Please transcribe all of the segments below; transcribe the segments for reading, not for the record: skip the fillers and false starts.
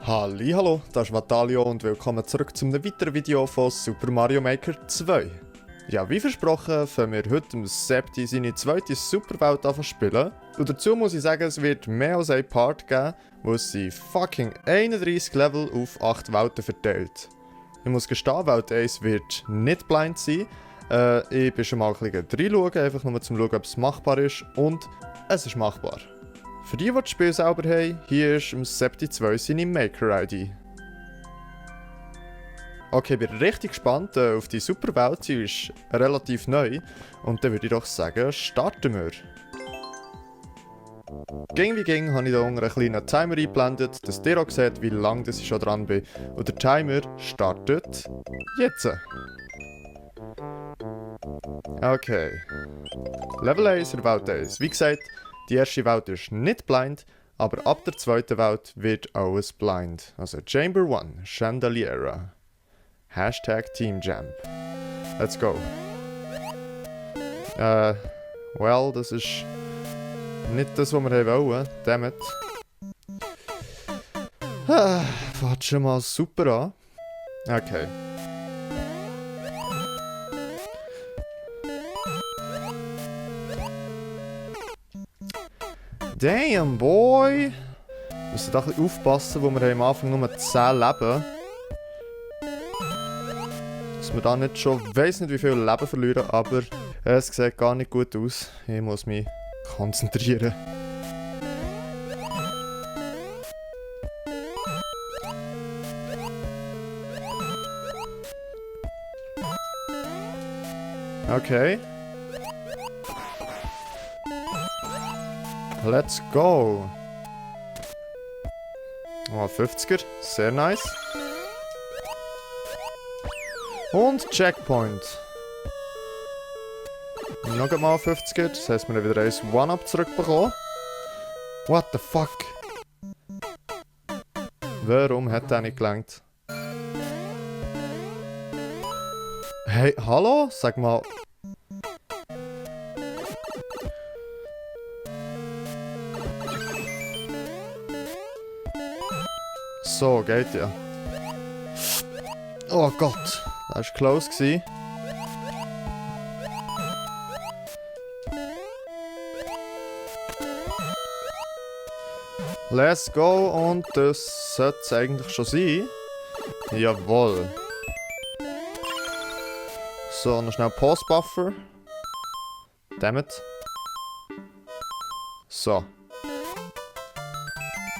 Hallo, das ist Vatalio und willkommen zurück zu einem weiteren Video von Super Mario Maker 2. Ja, wie versprochen, fangen wir heute im Septi seine zweite Superwelt an zu spielen. Und dazu muss ich sagen, es wird mehr als ein Part geben, wo es sie fucking 31 Level auf 8 Welten verteilt. Ich muss gestehen, Welt 1 wird nicht blind sein. Ich bin schon mal ein bisschen reinschauen, einfach nur zum schauen, ob es machbar ist. Und es ist machbar. Für die das Spiel selber haben, hier ist im Septi 2 seine Maker-ID. Okay, ich bin richtig gespannt auf die Superwelt, sie ist relativ neu. Und dann würde ich doch sagen, starten wir. Ging wie ging habe ich hier unten einen kleinen Timer eingeblendet, dass ihr auch seht, wie lange ich schon dran bin. Und der Timer startet jetzt. Okay. Level 1 in Welt 1. Wie gesagt, die erste Welt ist nicht blind, aber ab der zweiten Welt wird alles blind. Also Chamber 1, Chandeliera. Hashtag Teamjump. Let's go. Well, das ist nicht das, was wir wollen. Dammit. Fährt schon mal super an. Okay. Damn, boy! Wir müssen da ein bisschen aufpassen, wo wir am Anfang nur 10 Leben. Dass wir da nicht schon, weiss nicht wie viel Leben verlieren, aber es sieht gar nicht gut aus. Ich muss mich konzentrieren. Okay. Let's go! Oh, 50er, sehr nice. Und Checkpoint. Noch einmal 50er, das heisst, wir haben wieder ein One-Up zurückbekommen. What the fuck? Warum hat der nicht gelangt? Hey, hallo? Sag mal. So, geht ja. Oh Gott, das war close gewesen. Let's go und das sollte es eigentlich schon sein. Jawohl. So, noch schnell Pause-Buffer. Dammit. So.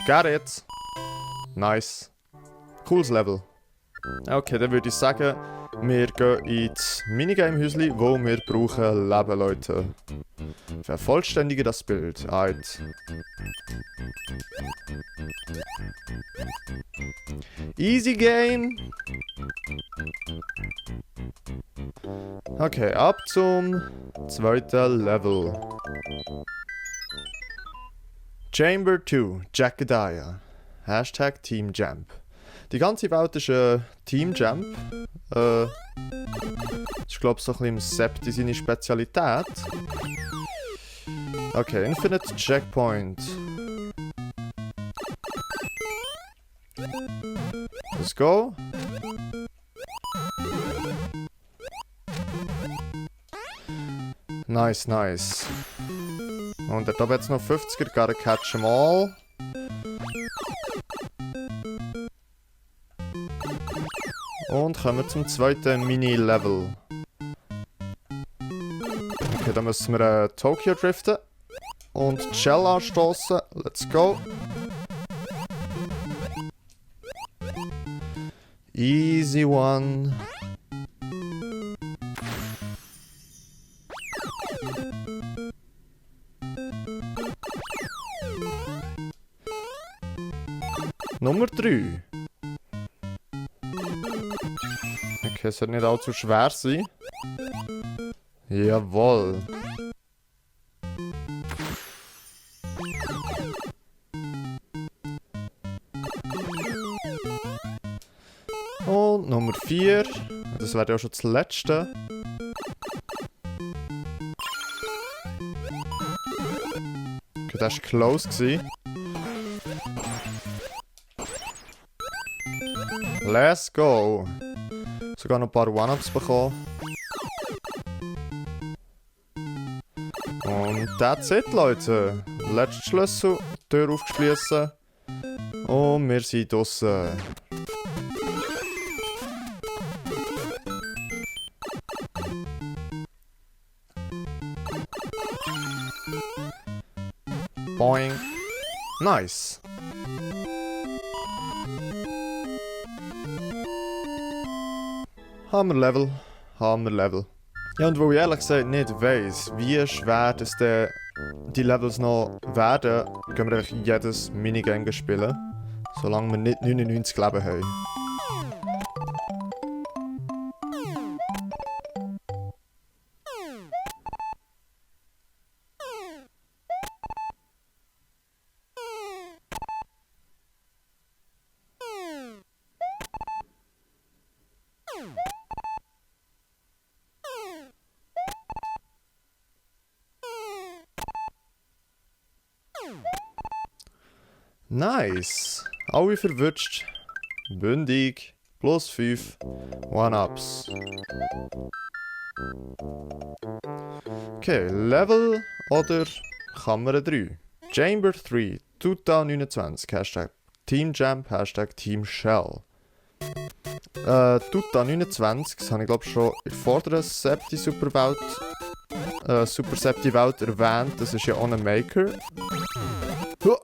Got it. Nice. Cooles Level. Okay, dann würde ich sagen, wir gehen ins Minigame-Häusli, wo wir brauchen Leben, Leute. Vervollständige das Bild. Alright. Easy Game. Okay, ab zum zweiten Level. Chamber 2, Jackadia. Hashtag Teamjump. Die ganze Welt ist Teamjump. Das ist glaube ich so ein bisschen im Septi seine Spezialität. Okay, Infinite Checkpoint. Let's go. Nice, nice. Und da jetzt noch 50er, gotta catch them all. Und kommen wir zum zweiten Mini-Level. Okay, dann müssen wir Tokyo driften. Und Shell anstoßen. Let's go. Easy one. Nummer 3. Okay, es wird nicht allzu schwer sein. Jawohl. Und Nummer 4. Das wäre ja schon das letzte. Okay, das war close. Let's go. Sogar noch ein paar One-Ups bekommen. Und that's it, Leute. Letzter Schlüssel, Tür aufgeschlossen. Und wir sind draussen. Boing. Nice. Hammer-Level. Hammer-Level. Ja, und weil ich ehrlich gesagt nicht weiss, wie schwer das denn die Levels noch werden, gehen wir einfach jedes Minigame spielen. Solange wir nicht 99 Leben haben. Nice. Alle verwünscht. Bündig. Plus 5. One-Ups. Okay, Level oder Kammer 3. Chamber 3. Tuta 29. Hashtag Teamjump. Hashtag Team Shell. Tuta 29. Das habe ich glaube schon in der vorderen Septi-Superwelt Super Septi-Welt erwähnt. Das ist ja auch ein Maker. Huh.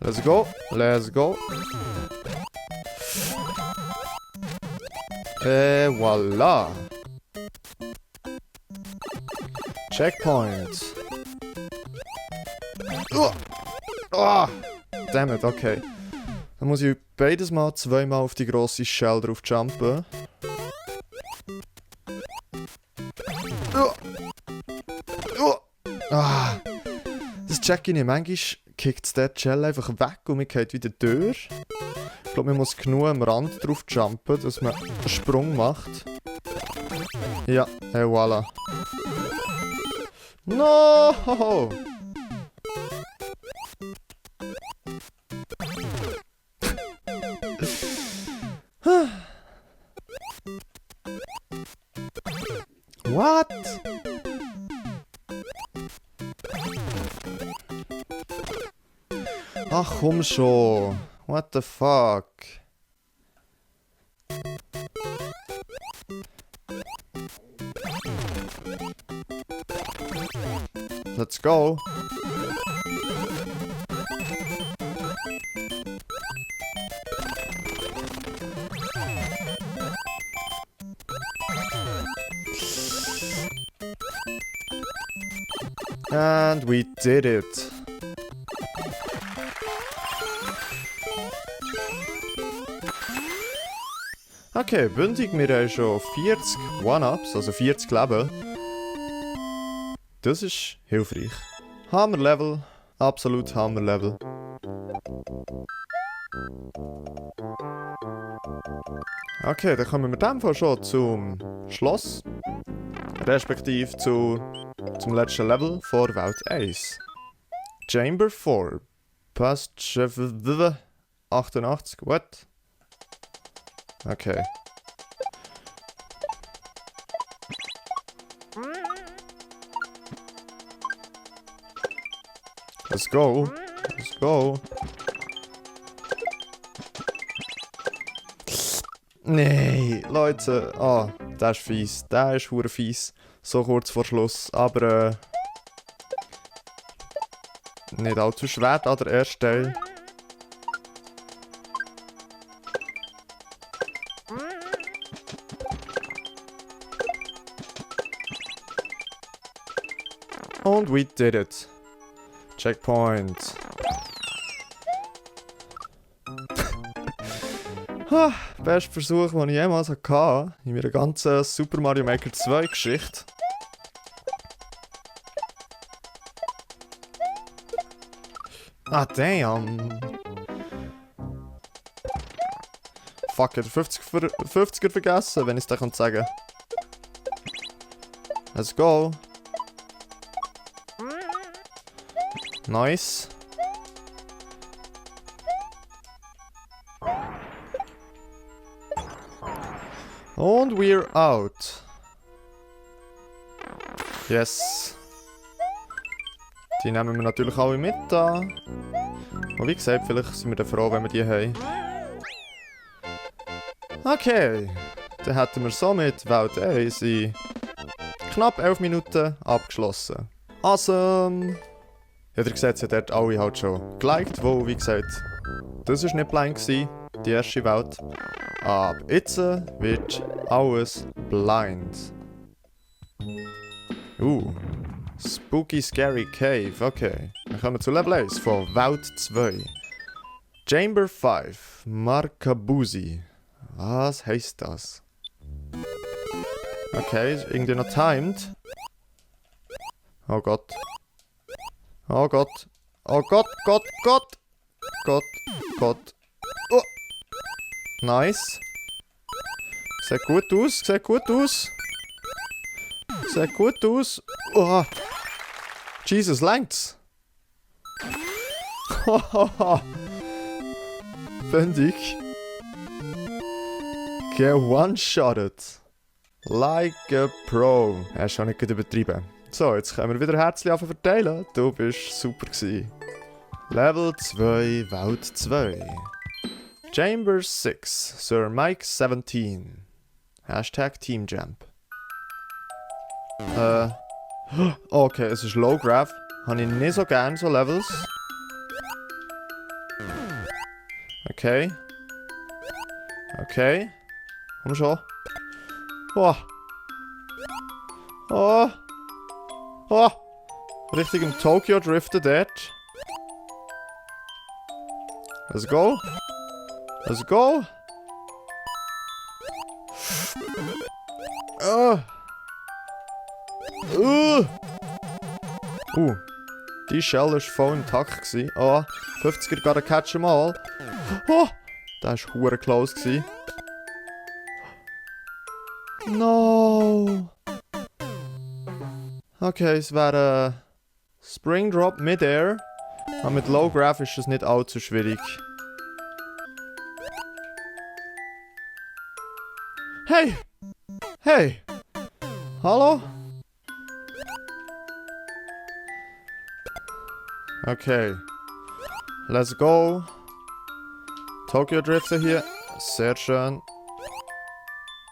Let's go, let's go. Voila. Checkpoint. Ah, damn it, okay. Dann muss ich beides mal zweimal auf die grosse Shell drauf jumpen. Ah, das check ich nicht. Manchmal kickt der Shell einfach weg und man geht wieder durch. Ich glaube, man muss genug am Rand drauf jumpen, dass man einen Sprung macht. Ja, voilà. No! What? Ach komm schon. What the fuck? Let's go. And we did it. Okay, bündig, wir haben schon 40 One-Ups, also 40 Leben. Das ist hilfreich. Hammer-Level, absolut Hammer-Level. Okay, dann kommen wir in dem Fall schon zum Schloss. Respektive zum letzten Level vor Welt 1. Chamber 4. Passt 88. What? Okay. Let's go. Let's go. Nee, Leute. Ah, der ist fies. Der ist hure fies. So kurz vor Schluss. Aber nicht allzu schwer an der ersten Stelle. Und we did it. Checkpoint. Bester Versuch, den ich jemals hatte in meiner ganzen Super Mario Maker 2 Geschichte. Ah, damn. Fuck, ich hab 50er vergessen, wenn ich es dir sagen kann. Let's go. Nice. Und we're out. Yes. Die nehmen wir natürlich alle mit da. Und wie gesagt, vielleicht sind wir dann froh, wenn wir die haben. Okay. Dann hätten wir somit Welt 1 in knapp 11 Minuten abgeschlossen. Awesome! Ja, ihr seht ja dort alle halt schon geliked, wo, wie gesagt, das war nicht blind gewesen, die erste Welt. Aber jetzt wird alles blind. Spooky Scary Cave, okay. Dann kommen wir zu Level 1 von Welt 2. Chamber 5, Markabusi. Was heisst das? Okay, ist irgendwie noch timed. Oh Gott. Oh Gott. Oh Gott, Gott, Gott. Gott, Gott. Oh. Nice. Sieht gut aus, sieht gut aus. Sieht gut aus. Oh. Jesus, längt's. Finde ich. One-shotted. Like a Pro. Hast schon nicht übertrieben. So, jetzt können wir wieder herzlich verteilen. Du bist super gewesen. Level 2, Welt 2. Chamber 6, Sir Mike 17. Hashtag Teamjump. Okay, es ist Low Graph. Habe ich nicht so gern so Levels. Okay. Okay. Komm schon. Oh. Oh. Oh. Richtig im Tokyo driften dort. Let's go. Let's go. Die Shell war voll intakt. Oh, 50er gotta catch them all. Oh, das war hure close gewesen. No. Okay, es wäre Spring Drop Midair. Aber mit Low Graph ist es nicht allzu schwierig. Hey! Hey! Hallo? Okay. Let's go. Tokyo Driften hier. Sehr schön.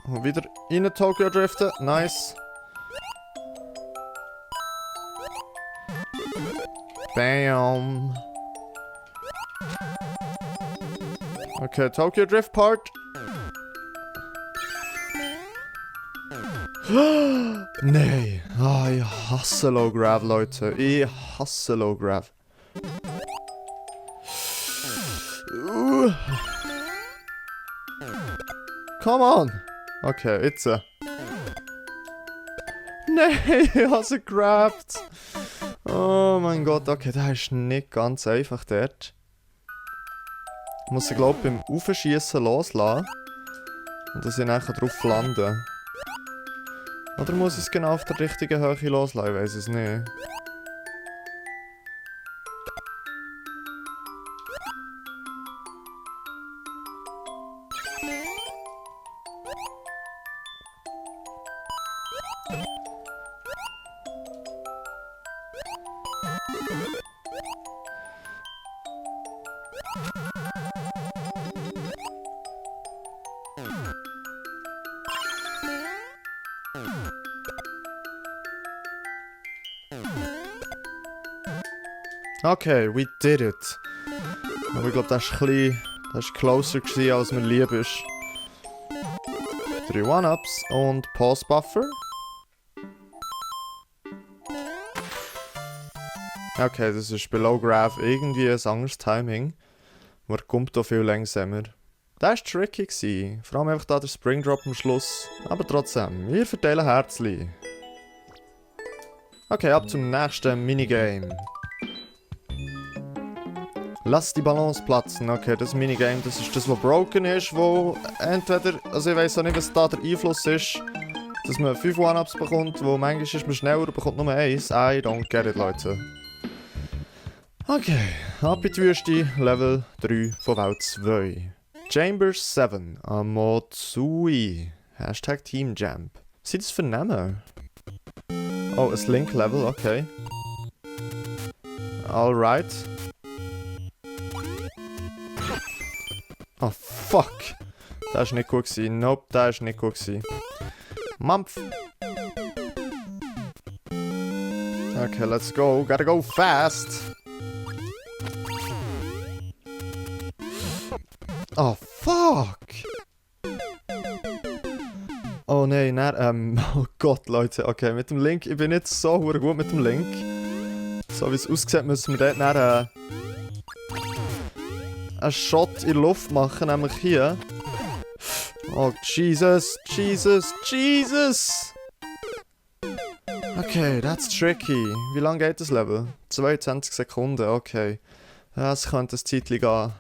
Und wieder in Tokyo Driften. Nice. Bam. Okay, Tokyo Drift Part. Nee. Oh, ich hasse Low Grav, Leute. Ich hasse Low Grav. Come on. Okay, jetzt. Nee, ich habe sie gegrabt. Oh mein Gott, okay, das ist nicht ganz einfach dort. Ich muss sie, glaube ich, beim Aufschießen loslassen. Und dass ich nachher drauf lande. Oder muss ich es genau auf der richtigen Höhe loslassen? Ich weiß es nicht. Okay, we did it. Aber ich glaube, das war closer gewesen, als mir lieb ist. 3 One-Ups und Pause Buffer. Okay, das ist bei Low Graph irgendwie ein anderes Timing. Man kommt da viel langsamer. Das war tricky gewesen. Vor allem einfach da der Spring Drop am Schluss. Aber trotzdem, wir verteilen Herzli. Okay, ab zum nächsten Minigame. Lass die Balance platzen. Okay, das Minigame, das ist das, was broken ist, wo entweder, also ich weiss auch nicht, was da der Einfluss ist, dass man 5 One-Ups bekommt, wo manchmal ist man schneller und bekommt nur 1. I don't get it, Leute. Okay, ab in die Wüste, Level 3 von Welt 2. Chamber 7, Amotsui. Hashtag Teamjump. Was sind das für Namen? Oh, ein Link-Level, okay. Alright. Oh, fuck. Das war nicht gut gewesen. Nope, das war nicht gut gewesen. Mampf. Okay, let's go. Gotta go fast. Oh, fuck. Oh nein, oh Gott, Leute. Okay, mit dem Link. Ich bin nicht so gut mit dem Link. So wie es aussieht, müssen wir dort einen Shot in die Luft machen, nämlich hier. Oh, Jesus, Jesus, Jesus! Okay, that's tricky. Wie lange geht das Level? 22 Sekunden, okay. Das könnte ein Zeitchen gehen.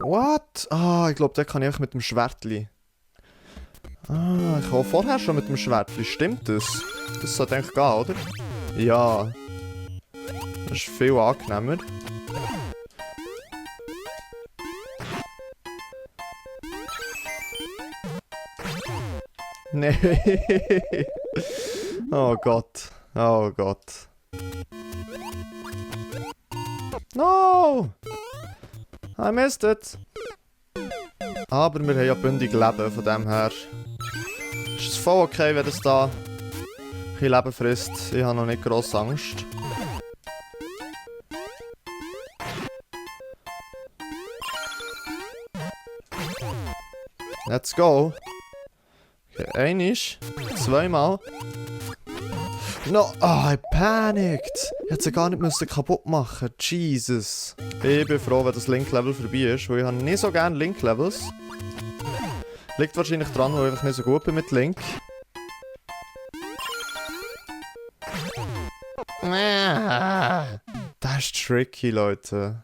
What? Ah, ich glaube, da kann ich einfach mit dem Schwertli. Ah, ich habe vorher schon mit dem Schwertli. Stimmt das? Das sollte eigentlich gehen, oder? Ja. Das ist viel angenehmer. Nee. Oh Gott. Oh Gott. No! I missed it! Aber wir haben ja bündig Leben, von dem her ist es voll okay, wenn es da ein bisschen Leben frisst. Ich habe noch nicht grosse Angst. Let's go! Okay, einisch, zweimal. No, I panicked! Ich hätte sie gar nicht kaputt machen. Jesus. Ich bin froh, wenn das Link-Level vorbei ist, weil ich habe nicht so gerne Link-Levels. Liegt wahrscheinlich dran, weil ich nicht so gut bin mit Link. Das ist tricky, Leute.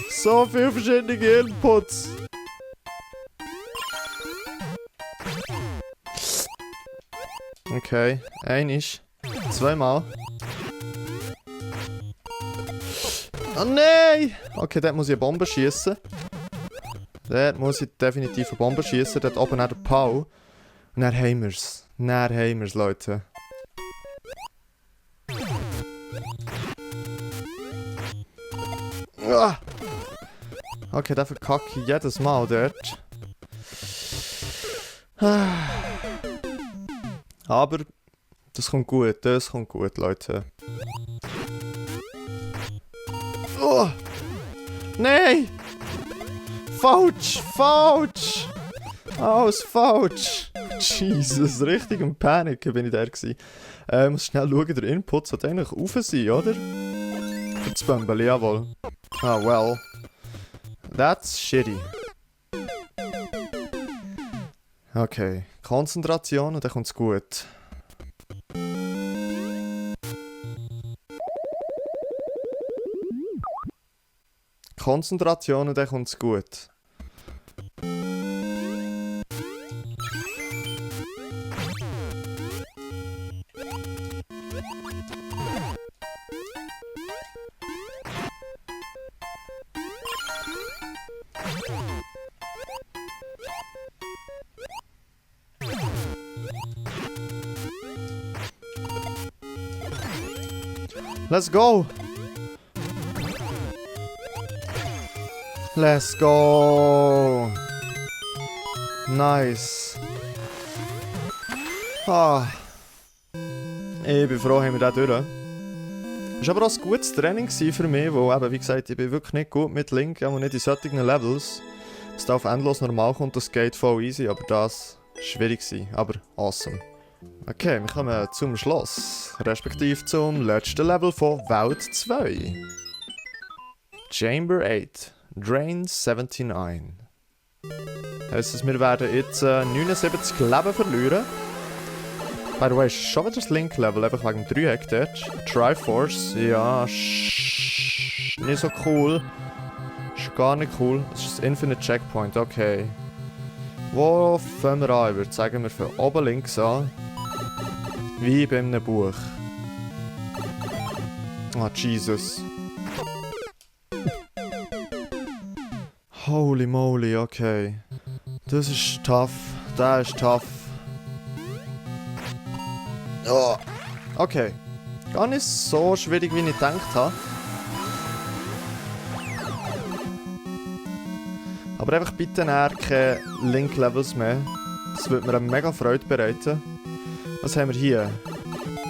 So viele verschiedene Inputs. Okay, einisch. Zweimal. Oh nein! Okay, dort muss ich eine Bombe schießen. Dort muss ich definitiv eine Bombe schießen. Dort oben nach der Pau. Und dann haben wir's. Dann haben wir's, Leute. Ah! Okay, dafür kacke ich jedes Mal dort. Aber das kommt gut, Leute. Oh! Nein! Falsch! Falsch! Alles falsch! Jesus, richtig im Paniken bin ich da gewesen. Ich muss schnell schauen, der Input sollte eigentlich rauf sein, oder? Für das Bömbeli, jawohl. Ah, well. That's shitty. Okay, Konzentration und dann kommt's gut. Konzentration und dann kommt's gut. Let's go! Let's go! Nice! Ah. Ich bin froh, haben wir das durch. Es war aber auch ein gutes Training für mich, weil eben, wie gesagt, ich bin wirklich nicht gut mit Link, auch nicht in solchen Levels. Dass da auf endlos normal kommt, das geht voll easy, aber das war schwierig, aber awesome. Okay, wir kommen zum Schluss, respektive zum letzten Level von Welt 2. Chamber 8, Drain 79. Heisst, wir werden jetzt 79 Leben verlieren. By the way, ist schon wieder das Link-Level, einfach wegen dem Dreieck dort. Triforce, ja, nicht so cool. Ist gar nicht cool. Das ist das Infinite Checkpoint, okay. Wo fangen wir an? Ich würde sagen, wir fangen oben links an. Wie bei einem Buch. Ah, Jesus. Holy moly, okay. Das ist tough. Das ist tough. Oh. Okay. Gar nicht so schwierig, wie ich gedacht habe. Aber einfach bitte keine Link-Levels mehr. Das würde mir eine mega Freude bereiten. Was haben wir hier?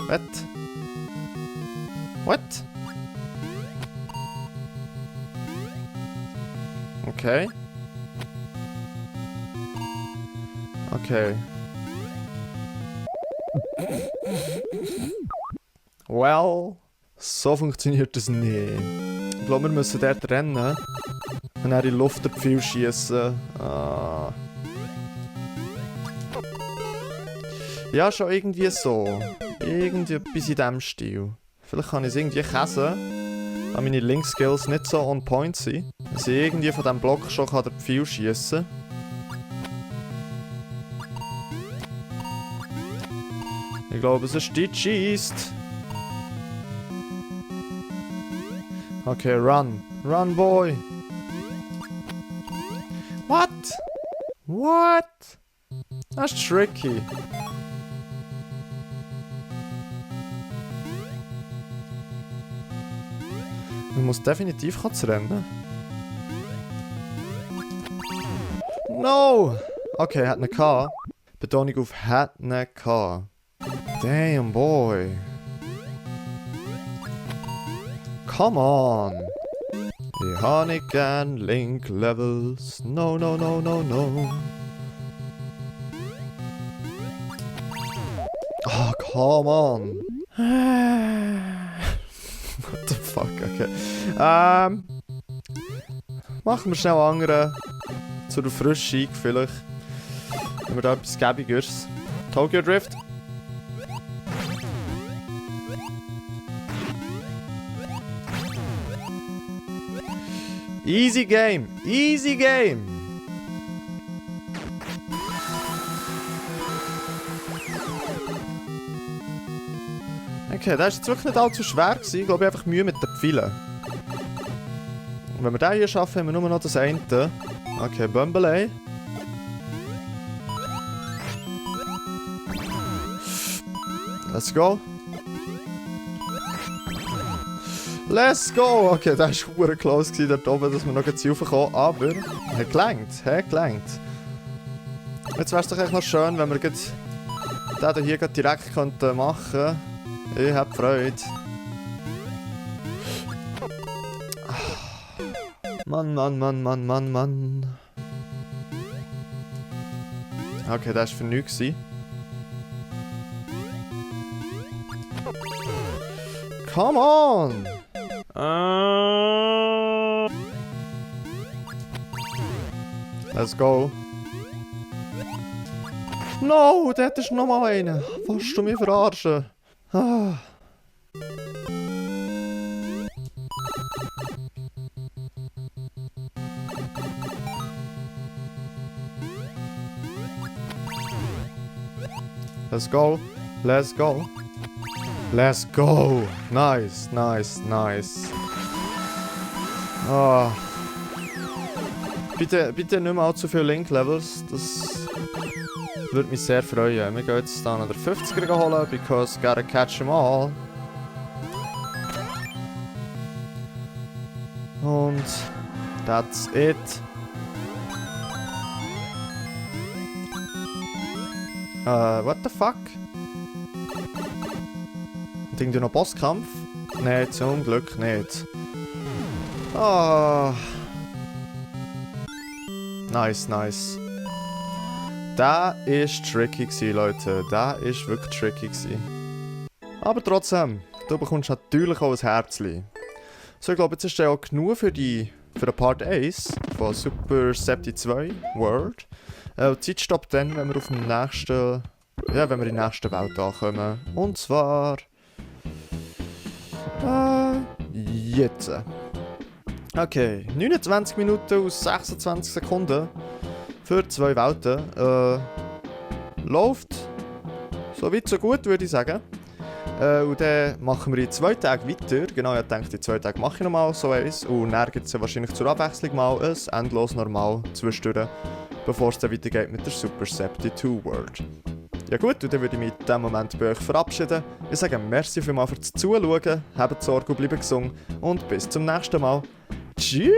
What? What? Okay. Okay. Well, so funktioniert das nicht. Ich glaube, wir müssen dort rennen und dann in die Luft den Pfeil schiessen. Ah. Ja, schon irgendwie so. Irgendwie etwas in diesem Stil. Vielleicht kann ich es irgendwie käsen, da meine Link-Skills nicht so on point sind. Dass ich irgendwie von diesem Block schon den Pfeil schiessen kann. Ich glaube, es ist die Cheese. Okay, run. Run, boy. What? What? Das ist tricky. Man muss definitiv rennen. No! Okay, hat eine K. Betonung auf hat eine K. Damn, boy. Come on. Ich habe nicht gern Link-Levels. No, no, no, no, no. Oh, come on. What the fuck, okay. Machen wir schnell andere. Zur Erfrischung vielleicht. Wenn wir da etwas Gäbigeres. Tokyo Drift. Easy game! Easy game! Okay, das war jetzt wirklich nicht allzu schwer gewesen. Ich glaube, ich habe einfach Mühe mit den Pfeilen. Und wenn wir den hier schaffen, haben wir nur noch das eine. Okay, Bumbley. Let's go. Let's go! Okay, das war verdammt close dort oben, dass wir noch jetzt raufkommen. Aber, hat gelangt. Jetzt wäre es doch echt noch schön, wenn wir den hier direkt machen könnten. Ich hab Freude. Mann. Okay, das war für nichts. Come on! Let's go. No, dort ist noch mal einer. Willst du mich verarschen? Ah. Let's go. Let's go. Let's go. Nice. Ah. Bitte nicht mehr allzu viele Link-Levels. Das würde mich sehr freuen. Wir gehen jetzt dann den 50er holen, because gotta catch them all. Und that's it. What the fuck? Und irgendwie noch Bosskampf? Nein, zum Glück nicht. Ah. Nice. Das war tricky, Leute. Das war wirklich tricky. Aber trotzdem, du bekommst natürlich auch ein Herzchen. So, ich glaube, jetzt ist ja auch genug für den Part 1 von Super Septi 2 World. Die Zeit stoppt dann, wenn wir auf dem nächsten... Ja, wenn wir in der nächsten Welt ankommen. Und zwar... jetzt. Okay, 29 Minuten aus 26 Sekunden für 2 Welten. Läuft So weit, so gut, würde ich sagen. Und dann machen wir in 2 Tagen weiter. Genau, ich denke, in 2 Tagen mache ich nochmal so eins. Und dann gibt es ja wahrscheinlich zur Abwechslung mal ein endlos normal zwischendurch, bevor es dann weitergeht mit der Super Septi 2 World. Ja gut, und dann würde ich mich in diesem Moment bei euch verabschieden. Ich sage merci vielmals fürs Zuschauen, habt Sorge und bleibt gesund und bis zum nächsten Mal. Tschüss!